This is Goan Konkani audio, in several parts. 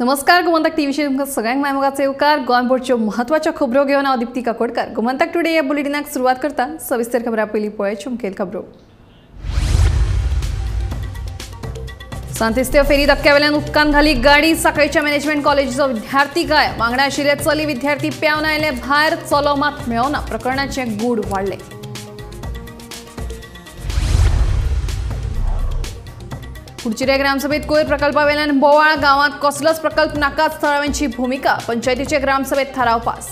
नमस्कार, गोमंतक टीव्हीचेर तुमकां सगळ्यांक मायमोगाचो येवकार। गोंयभरच्यो म्हत्वाच्यो खबरो घेवन हांव दीप्ती काकोडकर। गोमंतक टुडे ह्या बुलेटिनाक सुरवात करता। सविस्तर खबरां पयलीं पळयात मुखेल खबरो। सांतिस्तेव फेरी धक्क्यावेल्यान उदकांत घाली गाडी। साखळीच्या मॅनेजमेंट कॉलेजीचो विद्यार्थी गायब। वांगडा आशिल्ले चली विद्यार्थी पेंवन आयले भायर, चलो मात मेळना। प्रकरणाचें गूढ वाडलें। कुडचिरे ग्रामसभेत कोयर प्रकल्पावेल्यान बोवाळ। गांवांत कसलोच प्रकल्प नाकाच, थळाव्यांची भूमिका। पंचायतीचे ग्रामसभेत थाराव पास।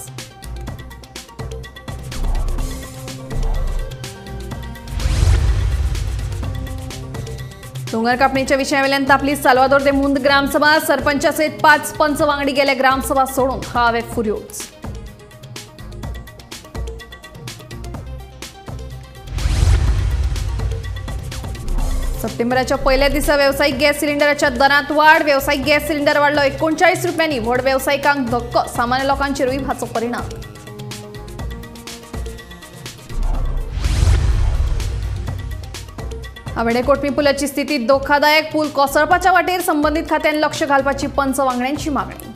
दोंगर कापणीच्या विशयावेल्यान तापली साल्वादोर दे मुंद ग्रामसभा। सरपंचासयत 5 पंच वांगडी गेले ग्रामसभा सोडून। थळावे फुर्योज। सप्टेंबराच्या पहिल्या दिसा व्यावसायिक गॅस सिलिंडराच्या दरांत वाढ। व्यावसायिक गॅस सिलिंडर वाडलो 39 रुपयांनी। व्हड व्यावसायिकांक धक्को, सामान्य लोकांचेरूय हाचो परिणाम। आवेडे कोटमी पुलाची स्थिती धोकादायक। पूल कोसळपाच्या वाटेर संबंधित खात्यान लक्ष घालपाची पंच वांगड्यांची मागणी।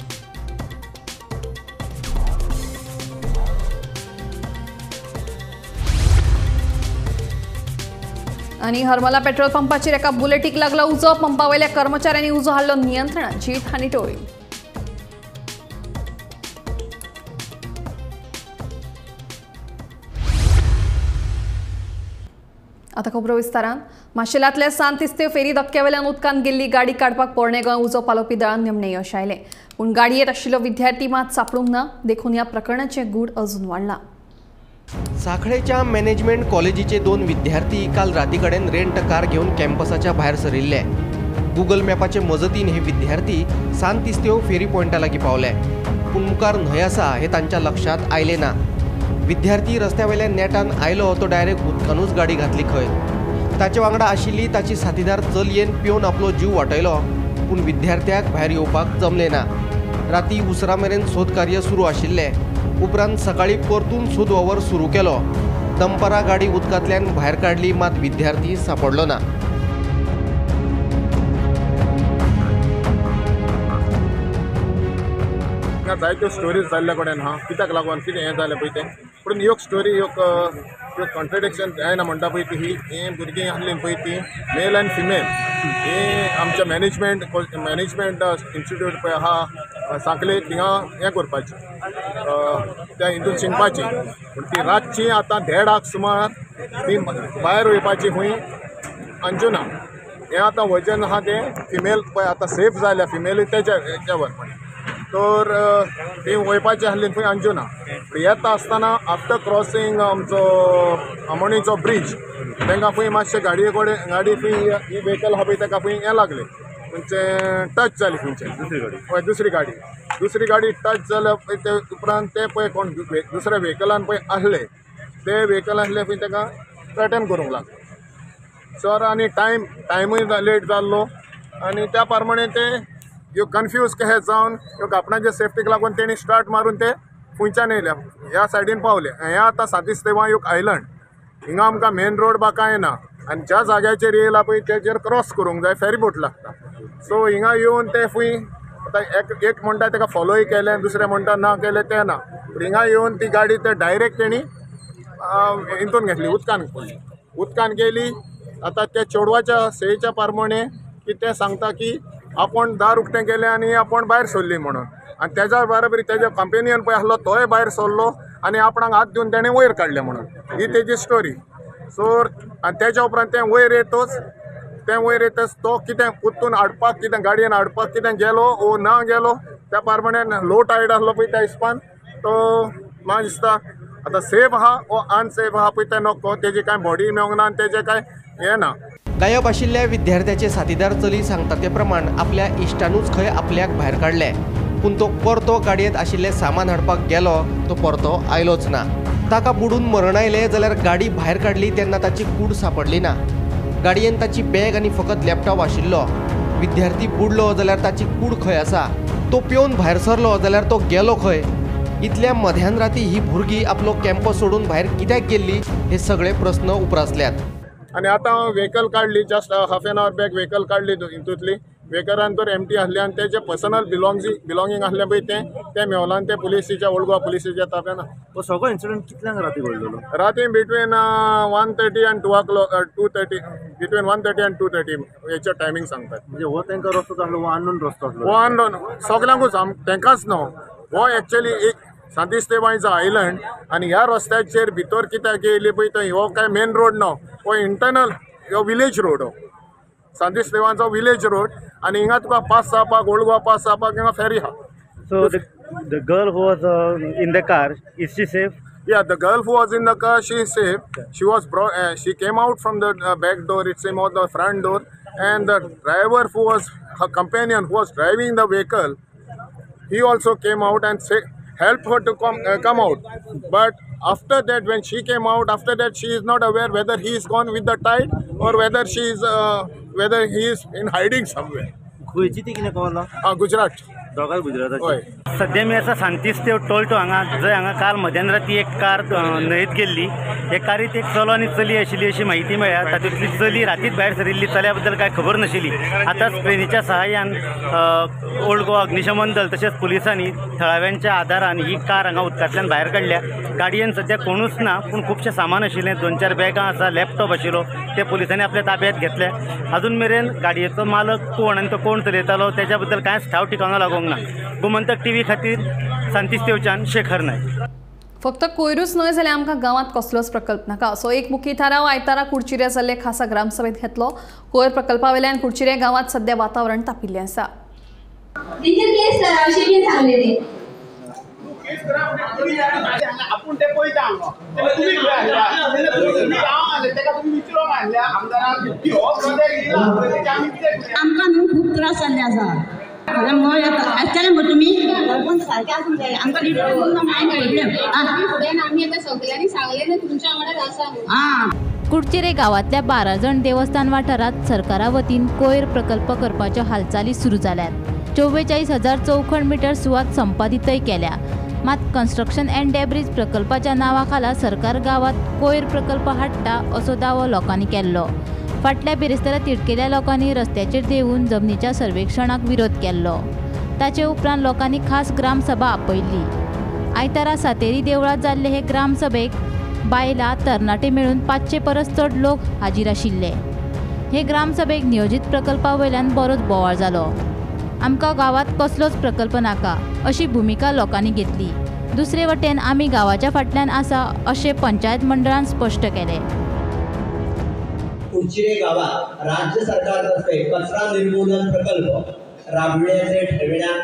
आणि हरमला पेट्रोल पंपाचेर एका बुलेटीक लागला उजो। पंपावयल्या कर्मचाऱ्यांनी उजो हाडलो नियंत्रणात। जीवितहानी टळ्ळी। आता खबरो विस्तारान। माशेलांतल्या सांतिस्तेव फेरी धक्क्यावेल्यान उदकांत गेल्ली गाडी काडपाक पोरणे गोंय उजो पालोवपी दळान निमणें यश आयलें। पूण गाडयेंत आशिल्लो विद्यार्थी मात सापडूंक ना, देखून ह्या प्रकरणाचें गूढ अजून वाडलां। साखळेच्या मॅनेजमेंट कॉलेजीचे 2 विद्यार्थी काल राती कडेन रेंट कार घेवन कॅम्पसाच्या भायर सरिल्ले। गुगल मॅपाचे मजतीन हे विद्यार्थी सांतिस्तेव फेरी पॉयंटा लागीं पावले, पूण मुखार न्हंय आसा हे तांच्या लक्षांत आयलें ना। विद्यार्थी रस्त्या वयल्या नेटान आयलो तो डायरेक्ट उदकानूच गाडी घातली खंय। ताचे वांगडा आशिल्ली ताची साथीदार चलयेन पिवन आपलो जीव वाटयलो, पूण विद्यार्थ्याक भायर येवपाक जमलें ना। राती उसरां मेरेन सोद कार्य सुरू आशिल्लें। उपरांत सकाळी परतून सोद वावर सुरू केलो। दनपारां गाडी उदकांतल्यान भायर काडली, मात विद्यार्थी सापडलो ना। जायत्यो स्टोरीज जाल्ल्या कडेन आहा, कित्याक लागून कितें हें जालें पळय तें, पूण एक स्टोरी एक कॉन्ट्रडिक्शन जायना म्हणटा पळय ती ही भुरगीं आसलीं पळय ती मेल आनी फिमेल ही आमच्या मॅनेजमेंट इन्स्टिट्यूट पळय आहा सांखळे थिंगा हें करपाचें, त्या हितून शिकपाची। पूण ती रातची आतां 1:30 सुमार ती भायर वयपाची खंय अंजुना। हें आतां वजन आहा तें फिमेल पळय आतां सेफ जाल्या, फिमेलूय तेच्या हेच्यावर तर ती वयपाची आसली खंय अंजुना। येता आसतना आफ्टर क्रॉसिंग आमचो आमोणीचो ब्रीज तांकां खंय मातशें गाडये कडेन गाडी खंय ही व्हेकल आहा पळय ताका खंय हें लागलें, म्हणजे टच जाली खंयचें हय दुसरी गाडी टच जाल्या पळय ते उपरांत ते पळय कोण दुसऱ्या व्हेकलान पळय आसले, ते व्हेकल आसले खंय ताका थ्रेटन करूंक लागले सर। आनी टायमूय लेट जाल्लो आनी त्या प्रमाणे ते ह्यो कन्फ्यूज कशें जावन ह्यो आपणाचे सेफ्टीक लागून तेणी स्टार्ट मारून ते खंयच्यान येयले ह्या सायडीन पावले। हें आतां सांतिस्तेवा एक आयलंड, हिंगा आमकां मेन रोड बा कांय ना आनी ज्या जाग्याचेर येयला पळय तेचेर क्रॉस करूंक जाय, फेरीबोट लागता। सो हिंगा येवन ते फूंय आतां एक म्हणटा ताका फॉलोय केलें, दुसरें म्हणटा ना केलें तें ना, पूण हिंगा येवन ती गाडी ते डायरेक्ट तेणी हितून घेतली, उदकान पडली, उदकान गेली। आतां त्या चेडवाच्या सयेच्या प्रमाणे की तें सांगता की आपूण दार उक्तें केलें आनी आपूण भायर सरली म्हणून, आनी तेज्या बराबर तेज्या कंपेनियन पळय आसलो तोय भायर सरलो आनी आपणाक हात दिवन तेणें वयर काडलें म्हणून, ही तेजी स्टोरी। सो आनी तेज्या उपरांत तें वयर येतच तो कितें परतून हाडपाक कितें गाडयेन हाडपाक कितें गेलो ओ ना गेलो त्या प्रमाणे लो टायड आसलो पळय त्या हिसपान तो म्हाका दिसता आतां सेफ आहा ओ अनसेफ आहा पळय तें नको, तेजी कांय बॉडी मेळोंक ना आनी तेजें कांय हें ना। गायब आशिल्ल्या विद्यार्थ्याचे साथीदार चली सांगता ते प्रमाण आपल्या इश्टानूच खंय आपल्याक भायर काडले, पूण तो परतो गाडयेंत आशिल्लें सामान हाडपाक गेलो तो परतो आयलोच ना। ताका बुडून मरण आयलें जाल्यार गाडी भायर काडली तेन्ना ताची कूड सापडली ना। गाडयेन ताची बॅग आनी फकत लॅपटॉप आशिल्लो। विद्यार्थी बुडलो जाल्यार ताची कूड खंय आसा, तो पेवन भायर सरलो जाल्यार तो गेलो खंय, इतल्या मध्यान राती ही भुरगीं आपलो कॅम्पस सोडून भायर कित्याक गेल्ली हे सगळे प्रस्न उप्रासल्यात। आनी आतां व्हेकल काडली, just half an hour back vehicle काडली हितूंतली, वेकरान तर एमटी आसलें आनी तेजें पर्सनल बिलोंगींग आसलें पळय तें तें मेवलां आनी तें पुलिसीच्या ओल्ड गोवा पुलिसीच्या ताब्यान. हो सगळो इन्सिडंट कितल्यांक राती घडलेलो? राती between 1:30 and 2 o'clock, 2:30, between 1:30 and 2:30 हेचे टायमींग सांगतात. म्हणजे हो तांकां रस्तो आसलो, हो अननोन रस्तो आसलो? हो अननोन सगल्यांकूच, तांकांच न्हू, हो एक्चुअली एक सांतिस्तेबांयचो आयलंड आनी ह्या रस्त्याचेर भितर कित्याक येयली पळय थंय, हो काय मेन रोड न्हू, हो इंटरनल, हो विलेज रोड, हो सांतिस्तेवांचो विलेज रोड आनी हिंगा तुका पास जावपाक, ओल्ड गोवा पास जावपाक हिंगा फेरी आहा. So the girl who was in the car, is she safe? Yeah, the girl who was in the car, she is safe. She was she came out from the back door, it came out the front door, and the driver who was her companion who was driving the vehicle, he also came out and say, helped her to come out. But after that, when she came out, after that she is not aware whether he is gone with the tide or whether she is whether he is in hiding somewhere. खंयची ती कितें कळना? गुजरात. दोगांय गुजराताची. सध्या मी आसा सांतिस्तेव टोल्टो हांगा, जंय हांगा काल मध्यान राती एक कार न्हंयेत गेल्ली. हे कारीत एक चलो आनी चली आशिल्ली अशी म्हायती मेळ्ळ्या. तातूंतली चली रातीत भायर सरिल्ली, चल्या बद्दल कांय खबर नाशिल्ली. आतांच क्रेनीच्या सहाय्यान ओल्ड गोवा अग्निशमन दल तशेंच पुलिसांनी थळाव्यांच्या आदारान ही कार हांगा उदकांतल्यान भायर काडल्या. गाडयेन सध्या कोणूच ना, पूण खुबशें सामान आशिल्लें, 2-4 बॅगां आसा, लॅपटॉप आशिल्लो, ते पुलिसांनी आपल्या ताब्यांत घेतले. अजून मेरेन गाडयेचो मालक कोण आनी तो कोण चलयतालो तेच्या बद्दल कांयच ठाव ठिकाणो लागूंक ना. गोमंतक टीव्ही खातीर सांतिस्तेवच्यान शेखर नायक. फक्त कोयरूच न्हय जाल्यार आमकां गांवांत कसलोच प्रकल्प नाका असो एक मुखी थाराव आयतारा कुडचिऱ्या जाल्ले खासा ग्रामसभेत घेतलो. कोयर प्रकल्पा वयल्यान कुडचिऱ्या गांवांत सध्या वातावरण तापिल्लें आसा. आमकां न्हू खूब त्रास जाल्ले आसा. कुडचिरे गांवांतल्या 12 जण देवस्थान वाठारांत सरकारा वतीन कोयर प्रकल्प करपाच्यो हालचाली सुरू जाल्यात. 44,000 चौखण मिटर सुवात संपादितय केल्या. मात कन्स्ट्रक्शन अँड डेब्रीज प्रकल्पाच्या नांवा खाला सरकार गांवांत कोयर प्रकल्प हाडटा असो दावो लोकांनी केल्लो. फाटल्या बिरेस्तारा तिडकेल्या लोकांनी रस्त्याचेर देंवून जमनीच्या सर्वेक्षणाक विरोध केल्लो. ताचे उपरांत लोकांनी खास ग्रामसभा आपयल्ली. आयतारा सातेरी देवळांत जाल्ले हे ग्रामसभेक बायलां तरणाटे मेळून 500 परस चड लोक हाजीर आशिल्ले. हे ग्रामसभेक नियोजीत प्रकल्पा वयल्यान बरोच बोवाळ जालो. आमकां गांवांत कसलोच प्रकल्प नाका अशी भुमिका लोकांनी घेतली. दुसरे वटेन आमी गांवाच्या फाटल्यान आसा अशें पंचायत मंडळान स्पश्ट केलें. कुडचिरे गावात राज्य सरकारतर्फे कचरा निर्मूलन प्रकल्प राबविण्याचे ठरविण्यात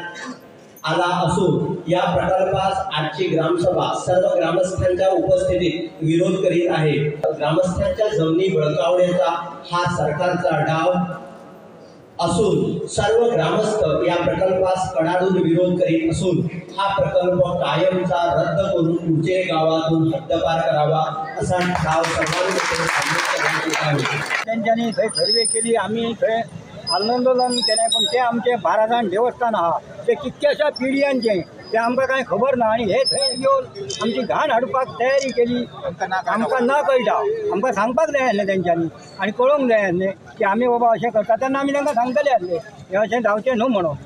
आला असून या प्रकल्पास आजची ग्रामसभा सर्व ग्रामस्थांच्या उपस्थितीत विरोध करीत आहे. ग्रामस्थांच्या जमिनी बळकावण्याचा हा सरकारचा डाव असून सर्व ग्रामस्थ या प्रकल्पास कडाडून विरोध करीत असून हा प्रकल्प कायमचा रद्द करून कुडचिरे गावातून हद्दपार करावा असा ठराव सर्वांमध्ये संमत करण्यात येत आहे. तेंच्यांनी थंय सर्वे केली, आमी थंय आंदोलन केलें, पूण तें आमचें 12 जाण देवस्थान आहा तें कितक्याश्या पिढयांचें तें आमकां कांय खबर ना आनी हे थंय येवन आमची घाण हाडपाक तयारी केली. आमकां ना कळटा, आमकां सांगपाक जाय आसलें तेंच्यांनी आनी कळोवंक जाय आसलें की आमी बाबा अशें करता, तेन्ना आमी तांकां सांगतले आसले हें अशें जावचें न्हू म्हणून.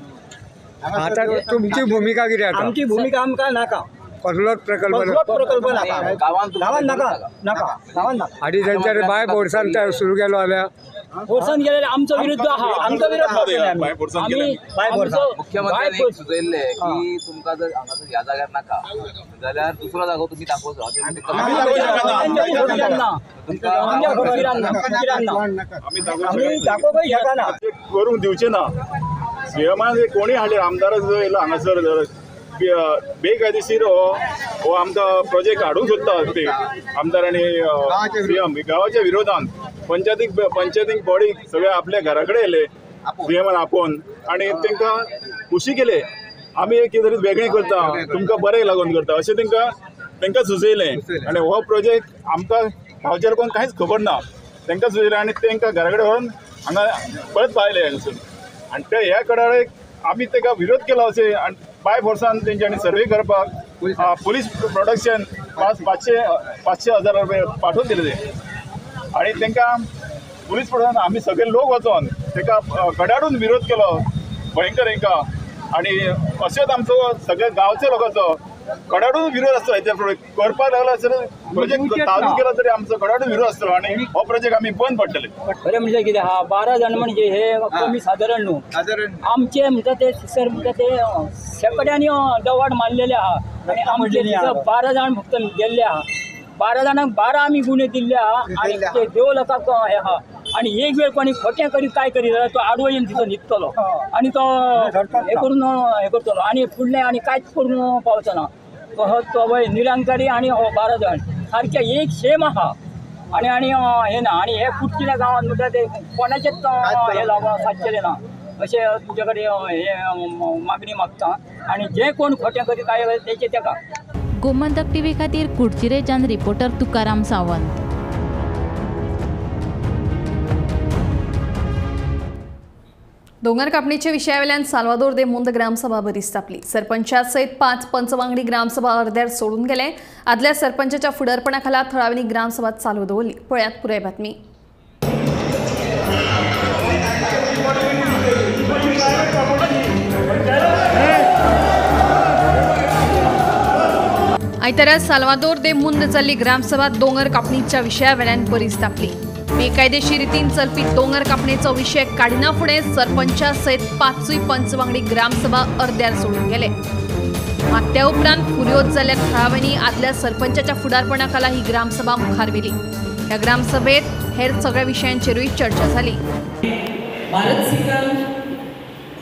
आतां तुमची भुमिका कितें आसा? आमची भुमिका आमकां नाका, कसलोच प्रकल्प, कसलोच प्रकल्प नाका, गांवांत नाका, नाका गांवांत नाका. आनी तेंच्यानी बाय बोर्सान सुरू केलो जाल्यार फोर्सान गेलेले आमचो विरुद्ध आहा, आमचो विरोध आमी बाय फोर्सान. मुख्यमंत्र्यांनी सुचयल्लें की तुमकां जर हांगासर ह्या जाग्यार नाका जाल्यार दुसरो जागो तुमी दाखोवचो. आमी दाखोवंकय शकना, करूंक दिवचें ना. सीएमान कोणी हाडले आमदार जो येयलो हांगासर बेकायदेशीर हो आमकां प्रोजेक्ट हाडूंक सोदता ते आमदार आनी सीएम गांवाच्या विरोधान पंचायतीक बॉडी सगळे आपल्या घरा कडेन येयले सीएमान आपोवन आनी तांकां खुशी केले आमी एक कितें तरी वेगळें करता तुमकां बरें लागून करता अशें तांकां सुचयलें. आनी हो प्रोजेक्ट आमकां गांवच्या लोकांक कांयच खबर ना, तांकां सुचयलें आनी तांकां घरा कडेन व्हरून हांगा परत पावयले हांगासून. आनी ते ह्या कडाळेक आमी ताका विरोध केला अशें आनी बाय फोर्सान तेंच्यांनी सर्वे करपाक पुलीस प्रोटेक्शन 500,000 रुपये पाठोवन दिले ते. आनी तांकां पुलीस प्रोटेक्शन आमी सगळे लोक वचोन तेका कडाडून विरोध केलो भयंकर हेंका. आनी अशेंच आमचो सगळ्या गांवच्या लोकांचो कडाडून विरोध आसतलो. हेच्या फुडें करपाक लागला आसतना प्रोजेक्ट चालू केला तरी आमचो कडाडून विरोध आसतलो आनी हो प्रोजेक्ट आमी बंद पडटले. खरें म्हणजे कितें आहा, 12 जाण म्हणजे हे कमी सादारण न्हू, आमचे म्हणटा ते सर म्हणटा ते शेंकड्यांनी दवाड मारलेले आहा आनी आमचे 12 जाण फक्त गेल्ले आहा. 12 जाणांक 12 आमी गुणे दिल्ले आहा आनी ते देव लोकांक हे आहा. आनी एक वेळ कोणी खोटें करीत काय करीत जाल्यार तो आडवो येवन तिचो न्हिदतलो आनी तो हे करून हे करतलो आनी फुडलें आनी कांयच करूंक पावचो ना. तो वय निरंकारी आनी हो 12 जाण सारके एक सेम आहा आनी आनी हें ना. आनी हे कुटकिल्या गांवांत म्हणटा ते कोणाचेच हें लागून सादचेलें ना अशें तुजे कडेन हे मागणी मागता आनी जे कोण खोटें करीत काय तेचे तेका. गोमंतक टीव्ही खातीर कुडचिरेच्यान रिपोर्टर तुकाराम सावंत. दोंगर कापणीच्या विशयावेल्यान साल्वादोर दे मुंद ग्रामसभा बरीच तापली. सरपंचा सयत 5 पंचवांगडी ग्रामसभा अर्ध्यार सोडून गेले. आदल्या सरपंचाच्या फुडारपणाखाला थळाव्यांनी ग्रामसभा चालू दवरली. पळयात पुराय बातमी. आयतारा साल्वादोर दे मुंद जाल्ली ग्रामसभा दोंगर कापणीच्या विशयावेल्यान बरीच तापली. बेकायदेशीर रितीन चलपी दोंगर कापणेचो विशय काडिना फुडें सरपंचा सयत 5 पंचवांगडी ग्रामसभा अर्ध्यार सोडून गेले. मात त्या उपरांत फुर्योज जाल्ल्या थळाव्यांनी आदल्या सरपंचाच्या फुडारपणाखाला ही ग्रामसभा मुखार व्हेली. ह्या ग्रामसभेत हेर सगळ्या विशयांचेरूय चर्चा झाली. भारत सिकल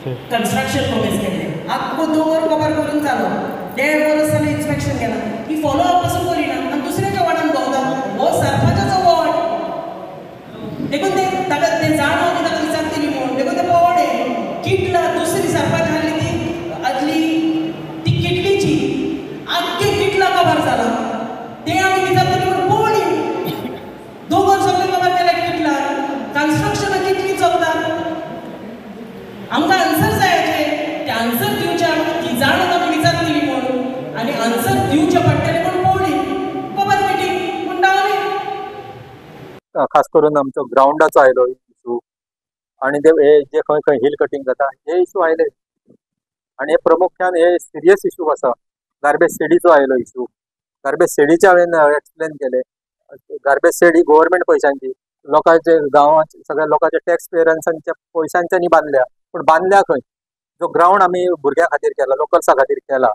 कन्स्ट्रक्शन कॉमेस केले आख्खो दोंगर कवर करून जालो 1.5 वर्स जालें इन्स्पेक्शन केलां ही फॉलो अप पासून करिना आनी दुसऱ्याच्या वार्डान भोंवता. हो सरपंचाचो वॉर्ड देखून ते ताका ते जाणो आनी ताका विचारतली म्हूण देखून ते पवडे किटला दुसरी सरपंच आहली ती आदली ती किटलीची आख्खे किटला कवर जाला ते आमी विचारतली म्हूण पवडी दोंगर सगळे कवर केल्या किटला कन्स्ट्रक्शनां कितली चलता. आमकां आन्सर जायाचे ते आन्सर दिवचे आमकां ती जाणून आमी विचारतली म्हूण आनी आन्सर दिवचे पडटले म्हूण पवडी कबर मिटींग म्हूण डावली. खास करून आमचो ग्रावंडाचो आयलो इशू आनी ते हे जे खंय खंय हिल कटिंग जाता हे इशू आयले आनी हे प्रामुख्यान हे सिरियस इशू आसा. गार्बेज शेडीचो आयलो इशू. गार्बेज शेडीचे हांवें एक्सप्लेन केले. गार्बेज शेड ही गव्हर्मेंट पयशांची लोकांचे गांवांत सगळ्या लोकांच्या टॅक्स पेयर्सांच्या पयशांच्यानी बांदल्या, पूण बांदल्या खंय? जो ग्रावंड आमी भुरग्यां खातीर केला, लोकल्सा खातीर केला,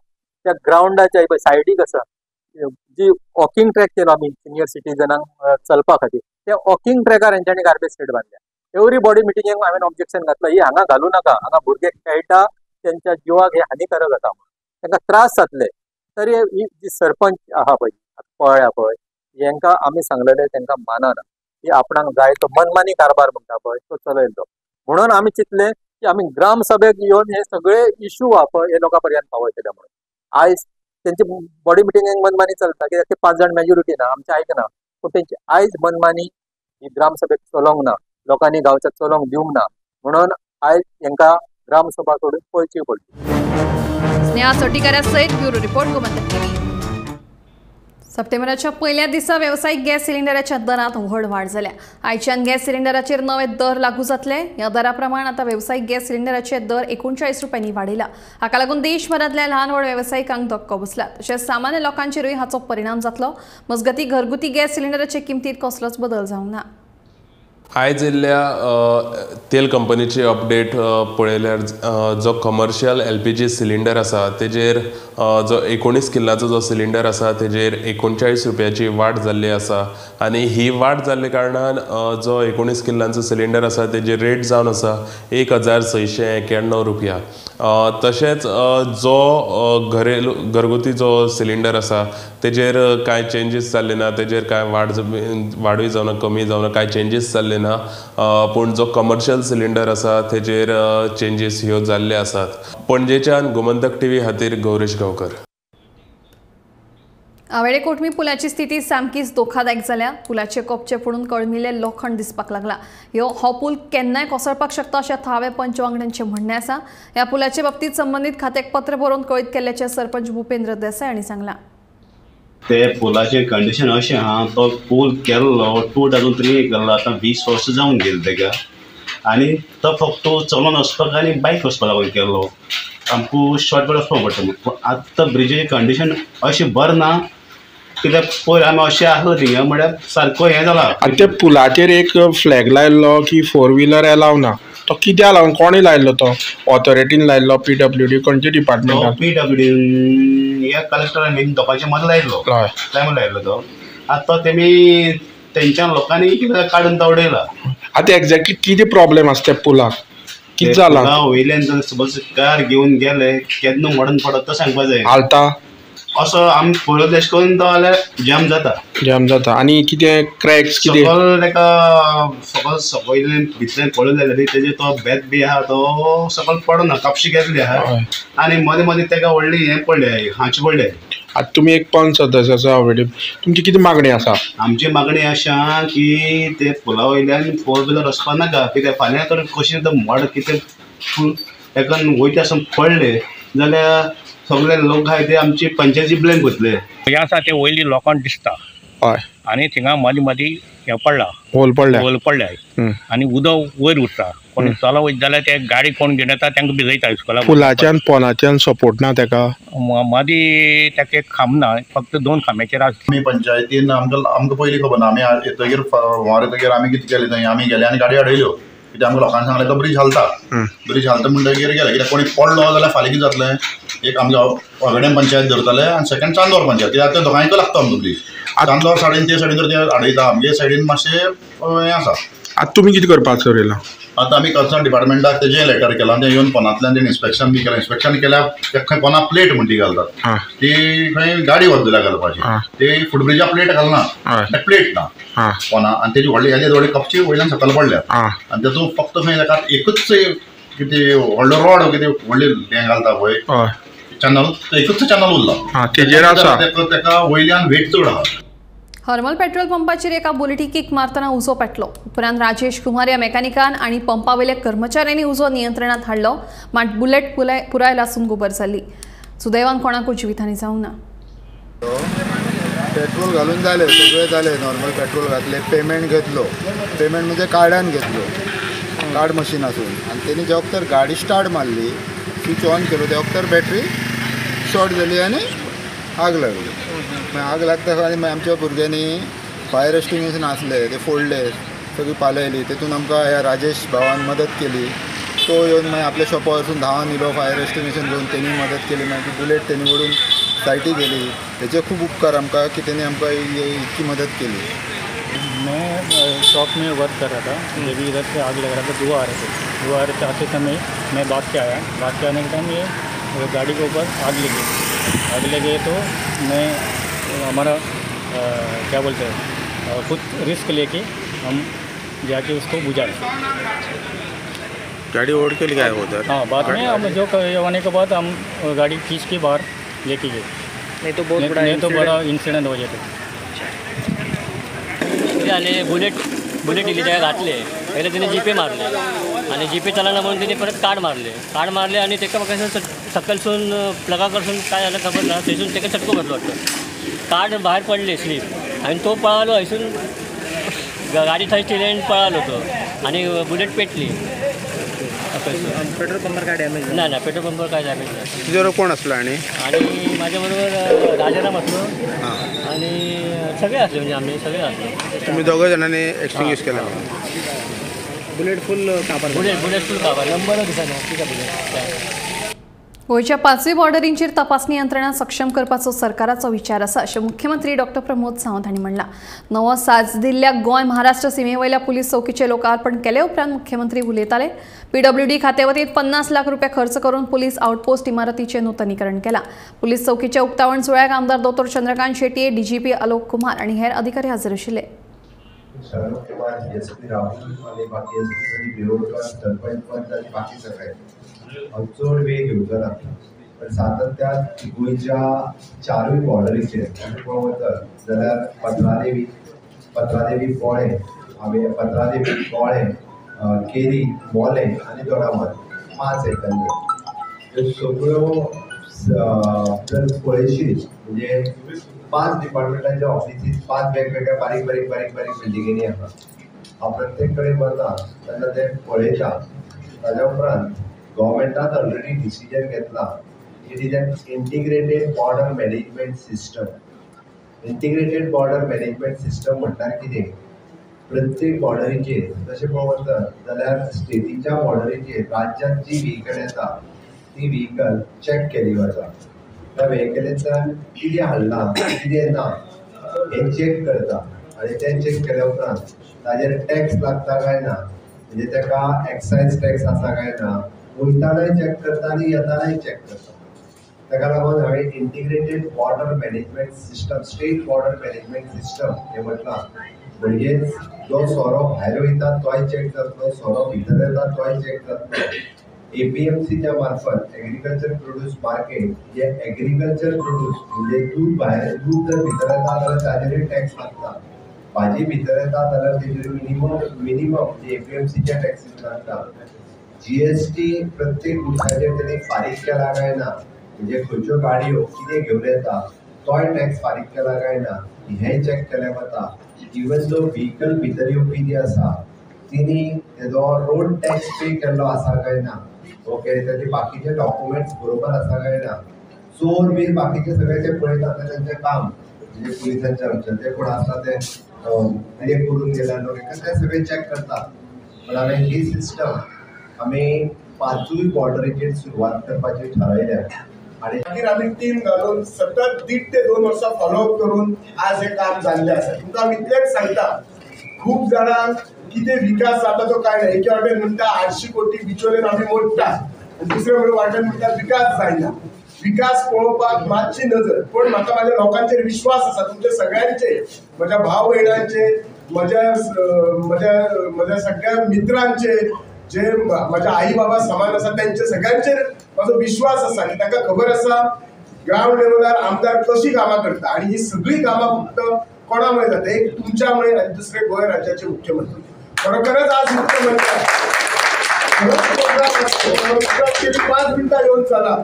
त्या ग्रावंडाच्या पळय सायडीक आसा जी वॉकिंग ट्रॅक केलो आमी सिनियर सिटीजनांक चलपा खातीर, त्या वॉकिंग ट्रॅकार हेंच्यांनी गार्बेज शेड बांदल्या. एवरी बॉडी मिटिंगेक हांवें ऑब्जेक्शन घातलां, ही हांगा घालूं नाका, हांगा भुरगे खेळटा तेंच्या जिवाक हे हानिकारक जाता म्हणून तांकां त्रास जातले. तरी ही जी सरपंच आहा पळय पळ्या पळय हेंकां आमी सांगलेलें तांकां मानना, की आपणाक जाय तो मनमानी कारभार म्हणटा पळय तो चलयलो. म्हणून आमी चिंतलें की आमी ग्रामसभेक येवन हे सगळे इशू आहा पळय हे लोकां पर्यंत पावयतले म्हणून. आयज तेंची बॉडी मिटिंगेक मनमानी चलता कित्याक ते 5 जाण मेजोरिटी ना, आमचें आयकना, पूण तेंची आयज मनमानी ही ग्रामसभेक चलोवंक ना, लोकांनी गांवच्या चलोवंक दिवंक ना, म्हणून आयज हेंकां ग्रामसभा सोडून पळची पडली. स्नेहा सटीकारा सयत ब्युरो रिपोर्ट, गोमंतक टीव्ही. सप्टेंबराच्या पहिल्या दिसा वेवसायीक गॅस सिलिंडराच्या दरात व्हड वाड जाल्या. आयच्यान गॅस सिलिंडराचेर नवे दर लागू जातले. ह्या दरा प्रमाण आतां वेवसायीक गॅस सिलिंडराचे दर 39 रुपयांनी वाडयला. हाका लागून देशभरांतल्या ल्हान व्हड वेवसायिकांक धक्को बसला. तशेंच सामान्य लोकांचेरूय हाचो परिणाम जातलो. मजगतीं घरगुती गॅस सिलिंडराचे किमतीत कसलोच बदल जावंक ना. आयज येयल्ल्या तेल कंपनीची अपडेट पळयल्यार जो कमर्शियल LPG cylinder आसा तेजेर जो 19 किल्लाचो जो सिलिंडर आसा तेजेर 39 रुपयाची वाड जाल्ली आसा आनी ही वाड जाल्ले कारणान जो 19 किल्लांचो सिलिंडर आसा तेजेर रेट जावन आसा 1691 रुपया. तशेंच जो घरेलू घरगुती जो सिलिंडर आसा तेजेर कांय चेंजीस जाल्ले ना, तेजेर कांय वाडूय जावना कमी जावना कांय चेंजीस जाल्ले ना, पूण जो कमर्शियल सिलिंडर आसा तेजेर चेंजीस ह्यो जाल्ले आसात. पणजेच्यान गोमंतक टीव्ही खातीर गौरेश गांवकर. आवेडे कोटमी पुलाची स्थिती सामकीच धोकादायक जाल्या. पुलाचे कोपचे पडून कळमिल्ले लोखण दिसपाक लागला. हो पूल केन्नाय कोसळपाक शकता अशें थळाव्या पंच वांगड्यांचें म्हणणें आसा. ह्या पुलाचे बाबतींत संबंदीत खात्याक पत्र बरोवन कळीत केल्ल्याचें सरपंच भूपेंद्र देसाय हांणी सांगलां. ते पुलाचें कंडिशन अशें आहा, तो पूल केल्लो 2003 केल्लो, आतां 20 वर्सां जावन गेली तेका. आनी तो फक्त चलोन वचपाक आनी बायक वचपाक लागून केल्लो. आमकां शॉर्टकट वचपाक पडटा. पूण आतां ब्रिजीची कंडिशन अशी बरें ना कित्याक पयर आमी अशें आसलो थिंगा म्हळ्यार सारको हें जाला. आनी ते पुलाचेर एक फ्लॅग लायल्लो की फोर व्हिलर एलाव ना, तो कित्याक लागून कोणें लायल्लो तो? ऑथॉरिटीन लायल्लो, पीडब्ल्यूडी खंयच्या डिपार्टमेंटान? पीडब्ल्यूडी ह्या कलेक्टरान दोगांच्या मदीं लायल्लो, टायमार लायल्लो तो. आतां तो तेमी तेंच्या लोकांनी कितें काडून तो उडयला. आतां एग्जॅक्टली कितें प्रॉब्लेम आसा त्या पुलाक, कितें जालां? वयल्यान जर सपोज कार घेवन गेले केन्ना मोडून पडत तो सांगपा जाय. हालता असो आमी पळयलो तशें करून तो जाल्यार जॅम जाता. जॅम जाता आनी कितें क्रॅक्स कितें सकयल ताका सकयल सकयल भितरल्यान पळयलो जाल्यार तेजे तो बेत बी आहा तो सकयल पडना, कापशी गेल्ली आहा आनी मदीं मदीं ताका व्हडली हें पडले, हांचे पडले. आतां तुमी एक पंच सदस्य आसा ऑलरेडी, तुमची कितें मागणी आसा? आमची मागणी अशा की ते पुला वयल्यान फोर व्हिलर वचपा नाका, कित्याक फाल्यां तर कशें तो मोड कितें ताका वयता आसतना पडले जाल्यार सगळे लोक आहाय ते आमची पंचायती ब्लेम करतले. हें आसा तें वयली लोकांक दिसता. हय. आनी थिंगा मदीं मदीं हें पडला, होल पडल्या, होल पडल्या आनी उदक वयर उरता. कोण चलो वयता जाल्यार ते गाडी कोण घेवन येता तांकां भिजयता इस्कोला. पुलाच्यान पोलाच्यान सपोर्ट ना ताका, मदीं ताका एक खांब ना, फक्त 2 खांब्याचेर आसा. आमी पंचायतीन आमकां पयलीं खबर ना. आमी येतगीर हुंवार येतगीर आमी कितें केलें थंय आमी गेले आनी गाडी आडयल्यो. कित्याक आमकां लोकांनी सांगलें तो ब्रीज हालता, ब्रीज हालता म्हणटगीर गेले. कित्याक कोणी पडलो जाल्यार फाल्यां कितें जातलें? एक आमकां वागड्यां पंचायत धरतले आनी सेकंड चांदोर पंचायत, कित्याक ते दोगांयकय लागता आमकां ब्रीज. चांदोर सायडीन ते सायडीन तर ते आडयता, आमगे सायडीन मातशें हें आसा. आतां तुमी कितें करपाक सोदला? आतां आमी कन्सर्न डिपार्टमेंटाक तेजें लेटर केलां, तें येवन पोनांतल्यान तेणें इन्स्पेक्शन बी केलां. इन्स्पेक्शन केल्यार ते खंय पोना प्लेट म्हण ती घालतात, ती खंय गाडी वता जाल्यार घालपाची, ती फुटब्रिजा प्लेट घालना, प्लेट ना पोना. आनी तेजी व्हडली हेजे व्हडली कपची वयल्यान सकयल पडल्या आनी तातूंत फक्त खंय ताका एकूच कितें व्हडलो रॉड कितें व्हडली हें घालता पळय चॅनल, एकूच चॅनल उरला तेजेर आसा, ताका वयल्यान वेट चड आहा. हर्मल पेट्रोल पंपाचेर एका बुलेटी कीक मारतना उजो पेटलो. उपरांत राजेश कुमार ह्या मेकॅनिकान आनी पंपावेल्या कर्मचाऱ्यांनी उजो नियंत्रणात हाडलो, मात बुलेट पुराय लासून गोबर जाल्ली. सुदैवान कोणाकूच जिवितहानी जावंक ना. पेट्रोल घालून जालें, सगळें जालें, नॉर्मल पेट्रोल घातलें, पेमेंट घेतलो, पेमेंट म्हणजे कार्डान घेतलो, कार्ड मशीन आसून. आनी तेणी जे वखतर गाडी स्टार्ट मारली, स्विच ऑन केलो, ते वखतर बॅटरी शॉर्ट जाली आनी आग लागली. मागीर आग लागता आनी मागीर आमच्या भुरग्यांनी फायर एक्सटिंग्विशन आसले ते फोडले, सगळी पालयली. तेतून आमकां ह्या राजेश भावान मदत केली. तो येवन मागीर आपल्या शॉपा वचून धांवन येयलो, फायर एक्सटिंग्विशन घेवन तेणी मदत केली. मागीर ती बुलेट तेणी ओडून सायटी गेली. तेचे खूब उपकार आमकां की तेणी आमकां इतकी मदत केली. मैं शॉप में वर्क कर रहा था, जब इधर से आग लग रहा था, धुआं आ रहे थे. धुआं आ रहे थे आते समय मैं भाग के आया. भाग के आने के टाइम ये गाड़ी के ऊपर आग लगी. आग लगी तो मैं हमारा क्या बोलते हैं, खुद रिस्क लेके हम जाके उसको बुझाए. गाड़ी ओढ़ के ले गए उधर? हाँ, बाद में हम जो होने के बाद हम गाड़ी खींच के बाहर लेके गए. नहीं तो बहुत बड़ा, नहीं तो बड़ा इंसिडेंट हो जाते. आले बुलेट बुलेट इली त्याला घातले. पहिले त्याने जीपे मारले आणि जीपे चालवला म्हणून त्याने परत कार्ड मारले. कार्ड मारले आणि तेका म्हाका सकलसून प्लगा कडसून काय झालं खबर ना, थंयसून तेका चटको बसलो वाटतं. कार्ड भायर पडले स्लीप आणि तो पळालो हयसून, गाडी थंय ठेवली आणि पळालो तो आणि बुलेट पेटली. पेट्रोल पंपावर काय डॅमेज ना? ना, पेट्रोल पंपावर काय डॅमेज नाही. तुझ्याबरोबर कोण असलं? आणि आणि माझ्याबरोबर राजाराम असलो आणि सगळे असले, म्हणजे आम्ही सगळे असलो. तुम्ही दोघं जणांनी एक्सटिंग्विश केलं? बुलेट फुल काबार, बुलेट फुल काबार, नंबर दिसना ठीक आहे बुलेट. गोंयच्या पांचवी बॉर्डरींचेर तपासणी यंत्रणा सक्षम करपाचो सरकाराचो विचार आसा अशें मुख्यमंत्री डॉक्टर प्रमोद सावंत हांणी म्हणलां. नवो साज दिल्ल्या गोंय महाराष्ट्र सीमेवयल्या पुलीस चौकीचें लोकार्पण केले उपरांत मुख्यमंत्री उलयताले. पीडब्ल्यूडी खात्या वतीन 50 लाख रुपया खर्च करून पुलीस आउटपोस्ट इमारतीचें नूतनीकरण केलां. पुलीस चौकीच्या उक्तावण सुवाळ्याक आमदार दोतोर चंद्रकांत शेट्ये, डीजीपी आलोक कुमार आनी हेर अधिकारी हजर आशिल्ले. चड वेळ घेवचो ना, पण सातत्यान गोंयच्या चारूय बॉर्डरीचेर पळोवंक वचत जाल्यार पत्रादेवी पोळें, हांवें पत्रादेवी पोळें, केरी, मोलें आनी दोडामार्ग 5 हेक्टरनी ह्यो सगळ्यो जर पळयशीत म्हणजे 5 डिपार्टमेंटांच्या ऑफिसीस 5 वेगवेगळ्या बारीक बारीक बारीक बारीक बिल्डिंगेनी आसा. हांव प्रत्येक कडेन वता तेन्ना तें पळयता. ताज्या उपरांत गव्हर्मेंटान ऑलरेडी डिसिजन घेतला. It is an integrated border management system. Integrated border management system म्हटल्यार कितें, प्रत्येक बॉर्डरीचेर तशें पळोवंक वचत जाल्यार स्टेटीच्या बॉर्डरीचेर राज्यांत जी व्हेकल येता ती व्हेकल चॅक केली वता. त्या व्हेकलींतल्यान कितें हाडलां कितें ना हें चॅक करता आनी तें चॅक केल्या उपरांत ताजेर टॅक्स लागता काय ना, म्हणजे ताका एक्सायज टॅक्स आसा काय ना, वयतानाय चॅक करता आनी येतानाय चॅक करता. ताका लागून हांवें integrated border management system, state border management system हें म्हटलां. म्हणजेच जो सोरो भायर वयता तोय चॅक जातलो, सोरो भितर येता तोय चॅक जातलो. APMCच्या मार्फत एग्रीकल्चर प्रोड्यूस मार्केट, जे एग्रीकल्चर प्रोड्यूस म्हणजे दूध भायर, दूध जर भितर येता जाल्यार ताजेरूय टॅक्स लागता, भाजी भितर येता जाल्यार तेजेर मिनिमम जे APMCच्या टॅक्सीस लागता. GST प्रत्येक गुड्साचेर तेणी फारीक केला काय ना, म्हणजे खंयच्यो गाडयो कितें घेवन येता तोय टॅक्स फारीक केला काय ना हें चॅक केलें वता. इवन जो व्हेकल भितर येवपी जी आसा तिणी तेजो रोड टॅक्स पे केल्लो आसा काय ना, ओके, ताजे बाकीचे डॉक्युमेंट्स बरोबर आसा काय ना, चोर बी बाकीचे सगळे ते पळयतात तेंचें काम, म्हणजे पुलिसांचे आमचे ते कोण आसा ते कितें करून गेला न्हू ते सगळे चॅक करतात. पण हांवें ही सिस्टम आमी 5 बॉर्डरीचेर सुरवात करपाची थारायल्या. आनी मागीर आमी टीम घालून सतत 1.5 ते 2 वर्सां फॉलोअप करून आज हें काम जाल्लें आसा. तुमकां हांव इतलेंच सांगता, खूब जाणांक कितें विकास जाता तो कांय ना. एके वाटेन म्हणटा 800 कोटी बिचोलेन आमी मोडटा आनी दुसरे वाटेन म्हणटा विकास जायना. विकास पळोवपाक मातशी नजर, पूण म्हाका म्हाज्या लोकांचेर विश्वास आसा, तुमच्या सगळ्यांचेर, म्हज्या भाव भयणांचेर, म्हज्या म्हज्या म्हज्या सगळ्या मित्रांचेर, जे म्हाज्या आई बाबा समान आसा तेंच्या सगळ्यांचेर म्हाजो विश्वास आसा की तांकां खबर आसा ग्रावंड लेवलार आमदार कशी कामां करता. आनी ही सगळीं कामां फक्त कोणा मुळे जाता, एक तुमच्या मुळे आनी दुसरे गोंय राज्याचे मुख्यमंत्री. खरोखरच आज मुख्यमंत्री 5 मिनटां येवन चला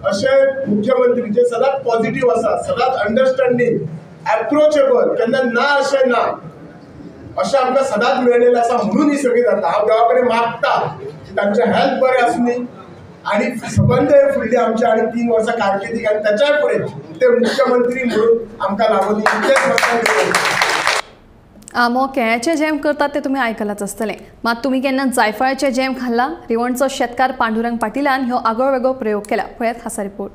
अशे मुख्यमंत्री जे सदांच पॉझिटिव्ह आसा, सदांच अंडरस्टँडींग, एप्रोचेबल, केन्ना ना अशें ना, अशें आमकां सदांच मेळ्ळेलें आसा. म्हणून ही सगळी जाता. हांव देवा कडेन मागता की तांचें हेल्थ बरें आसूं आनी सबंद हे फुडली आमच्या आनी 3 वर्सां कारकिर्दीक आनी ताच्याय फुडें ते मुख्यमंत्री म्हणून आमकां लागून इतलेंच म्हाका. आमो केळ्याचें जॅम करतात ते तुमी आयकलाच आसतलें, मात तुमी केन्ना जायफळाचें जॅम खाल्लां? रिवणचो शेतकार पांडुरंग पाटिलान ह्यो आगळो वेगळो प्रयोग केला. पळयात खासा रिपोर्ट.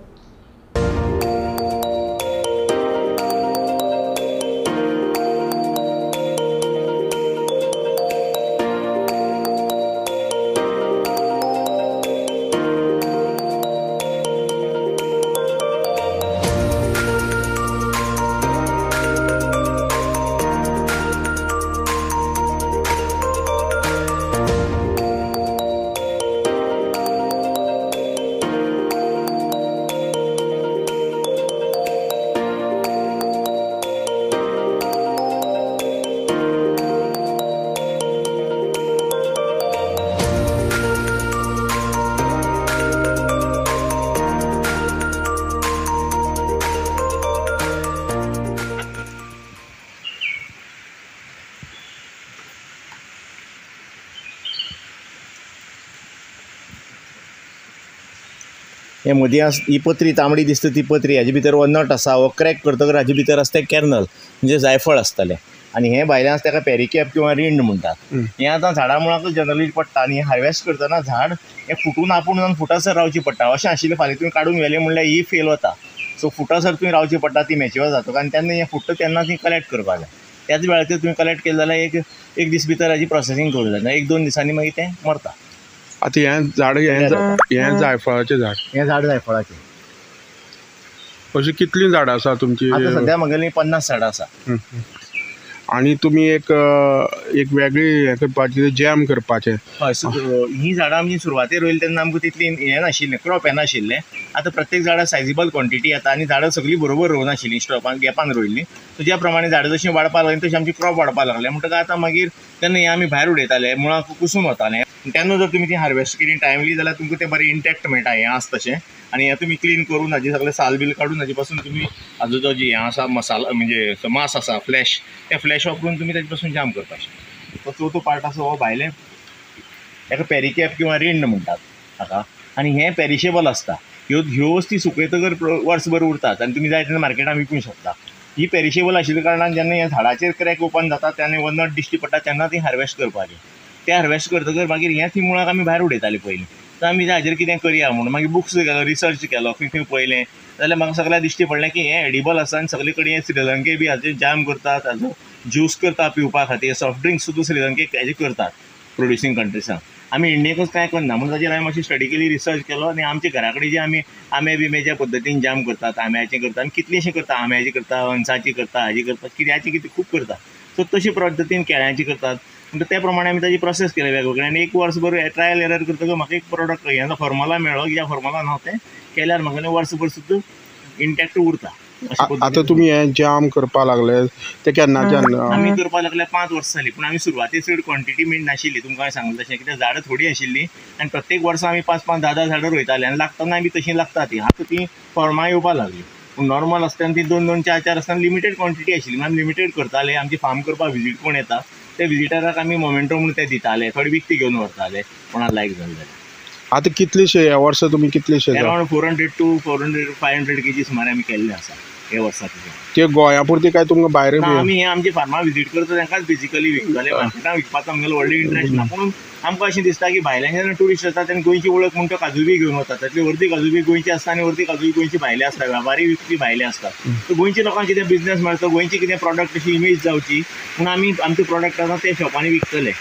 हे मदीं ही पत्री तांबडी दिसता ती पत्री, हाजे भितर हो नट आसा, हो क्रॅक करतकर हाजे भितर आसता कॅर्नल, म्हणजे जायफळ आसतलें. आनी हें भायल्यान आसता ताका पेरिकॅप किंवा रिंड म्हणटात. हें आतां झाडां मुळाकच जनरली पडटा आनी हें हार्वेस्ट करतना झाड हें फुटून आपूण जावन फुटासर रावची पडटा. अशें आशिल्लें फाल्यां तुवें काडून व्हेलें म्हणल्यार ही फेल वता. सो फुटासर तुवें रावची पडटा, ती मॅच्युअर जातकच आनी तेन्ना हें फुट्टा तेन्ना ती कलेक्ट करपाक जाय. त्याच वेळाचेर तुवें कलेक्ट केलें जाल्यार एक दीस भितर हाजी प्रोसेसींग करूं जाय, 1-2 दिसांनी मागीर तें मरता. आतां हें झाड हें जायफळाचें झाड, हें झाड जायफळाचें. अशीं कितलीं झाडां आसा तुमची? आतां सद्या म्हगेलीं 50 झाडां आसा. आनी तुमी एक एक वेगळी हें करपाचें, जॅम करपाचें. हय, हीं झाडां आमी सुरवातेर रोयलीं तेन्ना आमकां तितली हें नाशिल्लें, क्रॉप येनाशिल्लें. आतां प्रत्येक झाडां सायजेबल क्वॉन्टिटी येता आनी झाडां सगळीं बरोबर रोवनाशिल्लीं, स्टॉपान गॅपान रोयल्लीं. सो ज्या प्रमाणे झाडां जशीं वाडपाक लागलीं तशी आमची क्रॉप वाडपाक लागलें. म्हणटकच आतां मागीर तेन्ना हें आमी भायर उडयताले, मुळां कुसून वतालें. तेन्ना जर तुमी ती हार्वेस्ट केली टायमली जाल्यार तुमकां तें बरें इंटॅक्ट मेळटा हें आसा तशें. आनी हें तुमी क्लीन करून हाजें सगळें साल बील काडून हाजे पासून तुमी हाजो जो हें आसा मसाला, म्हणजे मास आसा फ्लॅश, तें फ्लॅश वापरून तुमी ताजे पासून जाम करपाक शकता. तो चवथो पार्ट आसा हो भायलें ताका पेरिकॅप किंवा रिंड म्हणटात हाका, आनी हें पेरिशेबल आसता. ह्यो ह्यो वस्ती सुकयतकर वर्सभर उरतात आनी तुमी जाय तेन्ना मार्केटान विकूंक शकता. ही पेरिशेबल आशिल्ल्या कारणान जेन्ना ह्या झाडाचेर क्रॅक ओपन जाता तेन्ना हो नट दिश्टी पडटा तेन्ना ती हार्वेस्ट करपाची. ते हार्वेस्ट करतकर मागीर हें ती मुळाक आमी भायर उडयताली पयलीं. तर आमी हाजेर कितें करया म्हणून मागीर बुक्स केलो, रिसर्च केलो, खंय खंय पळयलें जाल्यार म्हाका सगळ्याक दिश्टी पडलें की हें एडिबल आसा आनी सगळे कडेन हें श्रीलंके बी हाजेर जाम करतात, हाजो ज्यूस करता पिवपा खातीर, सॉफ्ट ड्रिंक्स सुद्दां श्रीलंकेक हेजे करतात प्रोड्युसींग कंट्रीसान. आमी इंडियेकूच कांय करना म्हणून ताजेर हांवें मातशी स्टडी केली, रिसर्च केलो आनी आमच्या घरा कडेन जे आमी आंबे बिंबे ज्या पद्दतीन जाम करतात, आंब्याचें करता आनी कितलेशें करता, आंब्याचें करता, अनसाची करता, हाजी करता, कित्याची कितें खूब करता. सो तशी पद्दतीन केळ्यांची करतात. म्हणटा त्या प्रमाणे आमी ताजी प्रोसेस केले वेगवेगळे आनी एक वर्सभर ट्रायल एरर करतकच म्हाका एक प्रोडक्ट हें फॉर्मुला मेळ्ळो की ज्या फॉर्मुलान हांव तें केल्यार म्हाका न्हू वर्सभर सुद्दां इंटॅक्ट उरता. आतां तुमी हें जाम करपा लागले ते केन्नाच्यान? आमी करपाक लागले 5 वर्सां जालीं, पूण आमी सुरवातेक चड क्वॉन्टिटी मेळ नाशिल्ली. तुमकां हांवें सांगलें तशें कित्याक झाडां थोडीं आशिल्लीं आनी प्रत्येक वर्सा आमी 5 5 10 10 झाडां रोयताले आनी लागतना बी तशीं लागता तीं. आतां तीं फॉर्मां येवपाक लागलीं, पूण नॉर्मल आसतना ती 2 2 4 4 आसतना लिमिटेड क्वॉन्टिटी आशिल्ली. आमी लिमिटेड करताले. आमची फार्म करपाक विजीट कोण येता ते विजिटराक आमी मोमेंटो म्हणून ते दिताले, थोडे विकती घेवन व्हरताले कोणाक लायक जालें जाल्यार. आतां कितलेशे ह्या वर्सा तुमी कितलेशे? अरावंड 400 to 500 KG सुमार आमी केल्ले आसा ह्या वर्सा. ते गोंया पुरती काय तुमकां भायर? आमी हे आमचे फार्मा विजीट करता तांकांच बेजिकली विकताले, मार्केटान विकपाचो आमगेलो व्हडलो इंट्रस्ट ना. पूण आमकां अशें दिसता की भायल्यान जेन्ना ट्युरिस्ट येता तेन्ना गोंयची वळख म्हूण तो काजू बी घेवन वता. तातली अर्दी काजू बी गोंयची आसता आनी अर्दी काजू बी गोंयची भायले आसता, व्यापारी विकपी भायले आसता. सो गोंयच्या लोकांक कितें बिजनेस मेळचो, गोंयची कितें प्रोडक्ट अशी इमेज जावची म्हूण आमी आमचे प्रोडक्ट आसा ते शॉपांनी विकतले,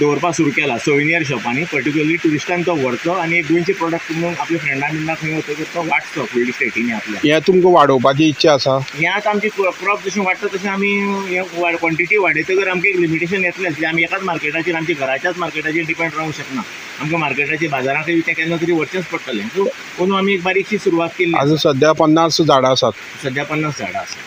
दवरपाक सुरू केला सोविनियर शॉपांनी. पर्टिक्युलरली ट्युरिस्टान तो व्हरचो आनी एक गोंयचे प्रोडक्ट म्हणून आपल्या फ्रेंडां बिंडां खंय वतकच तो वांटचो फुडल्या स्टेटींनी आपल्या. हें तुमकां वाडोवपाची इच्छा आसा? हें आतां आमची क्रॉप जशें वाडटा तशें आमी हें क्वॉन्टिटी वाडयतकर आमकां एक लिमिटेशन येतलें. आमी एकाच मार्केटाचेर, आमच्या घराच्याच मार्केटाचेर डिपेंड रावंक शकना. आमकां मार्केटाचेर बाजारांत तें केन्ना तरी वचचेंच पडटलें. सो अंदू आमी एक बारीकशी सुरवात केल्ली. आतां सद्या 50 झाडां आसात. सद्या 50 झाडां आसात.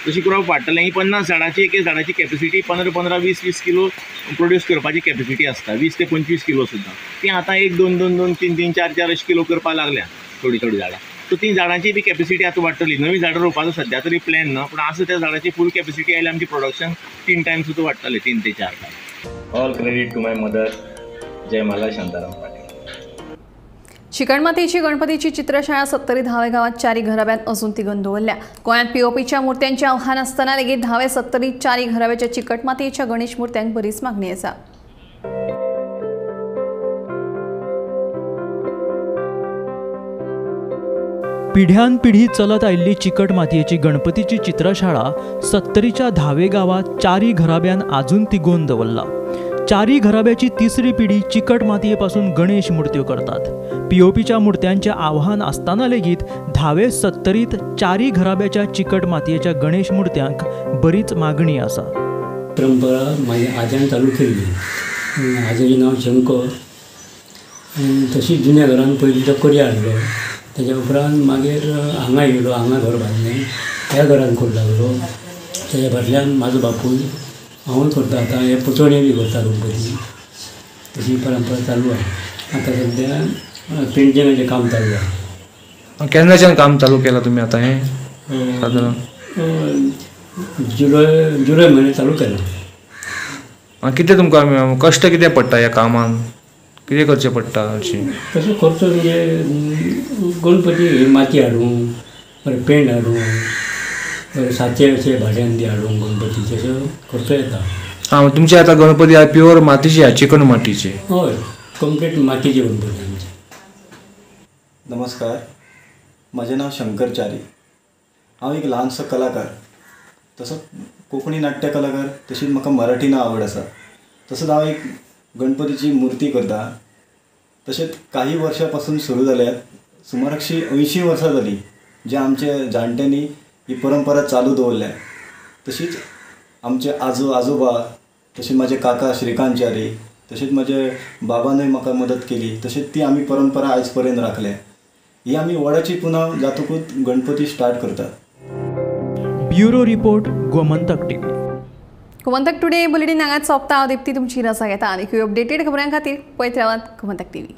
तशी क्रॉप वाडटलें. ही 50 झाडांची एक झाडाची कॅपेसिटी 15 15 20 20 किलो प्रोड्यूस करपाची कॅपेसिटी आसता, 20 ते 25 किलो सुद्दां. ती आतां 1 2 2 2 3 3 4 4 अशी किलो करपाक लागल्या थोडी थोडी झाडां. सो ती झाडांची बी कॅपेसिटी आतां वाडटली. नवी झाडां रोवपाचो सद्या तरी प्लॅन ना, पूण आसा त्या झाडाची फूल कॅपेसिटी आयल्यार आमची प्रोडक्शन 3 टायम्स सुद्दां वाडटलें, 3 ते 4 times. All credit to my mother Jaymala Shantaram Patil. चिकणमातीची गणपतीची चित्रशाळा सत्तरी धावे गावात चारी घराब्यात अजून तिगून दवरल्या. गोंयांत पीओपीच्या मूर्त्यांचे आव्हान आसतना लेगीत धावे सत्तरी चारी घराब्याच्या चिकटमातयेच्या गणेश मूर्त्यांक बरीच मागणी आसा. पिढ्यान पिढी चलत आयिल्ली चिकट मातयेची गणपतीची चित्रशाळा सत्तरीच्या धावे गावात चारी घराब्यान आजून तिगोवन दवरला. चारी घराब्याची तिसरी पिढी चिकट मातयेपासून गणेश मूर्त्यो करतात. पीओपीच्या मूर्त्यांचें आव्हान आसतना लेगीत धावे सत्तरीत चारी घराब्याच्या चिकट मातयेच्या गणेश मूर्त्यांक बरीच मागणी आसा. परंपरा माझ्या आज्यान चालू केल्ली. आज्याचें नांव शंकर. तशीच जुन्या घरान पयलीं तो करया हाडलो, तेज्या उपरांत मागीर हांगा येयलो, हांगा घर बांदलें, ह्या घरान करूंक लागलो. तेज्या फाटल्यान म्हाजो बापूय हांवूय करता. आतां हे पुतणे बी करता गणपती. तशी परंपरा चालू आसा. आतां सद्या पेंटिंगाचें काम चालू आसा. केन्नाच्यान काम चालू केलां तुमी आतां हें सादारण? जुलय म्हयन्यान चालू केलां. कितें तुमकां कश्ट कितें पडटा ह्या कामान, कितें करचें पडटा अशें? तसो खर्च म्हणजे गणपती ही माती हाडूंक, बरें पेंट हाडूंक, बरें साचे अशे भाड्यान ती हाडूंक गणपतीचे अशें खर्च येता. आं, तुमचे आतां गणपती प्युअर मातीचे आहा, चिकन मातीचे? हय, कंप्लीट मातीचे गणपती आमचे. नमस्कार, म्हजें नांव शंकर च्यारी. हांव एक ल्हानसो कलाकार. तसोच कोंकणी नाट्य कलाकार, तशीच म्हाका मराठीन आवड आसा. तसोच हांव एक गणपतीची मुर्ती करता. तशेंच काही वर्सां पासून सुरू जाल्यात, सुमार अशी 80 वर्सां जालीं जे आमचे जाणट्यांनी ही परंपरा चालू दवरल्या. तशीच आमचे आजो आजोबा, तशेंच म्हाजे काका श्रीकांत च्यारी, तशेंच म्हजे बाबानूय म्हाका मदत केली. तशेंच ती आमी परंपरा आयज पर्यंत राखल्या. ही आमी वडाची पुनव जातकूच गणपती स्टार्ट करतात. Bureau report, Gomantak TV. Gomantak today bulletin हांगाच सोंपता. हांव दीप्ती तुमची रजा घेता आनी अपडेटेड खबरां खातीर पळयत रावात गोमंतक टीव्ही.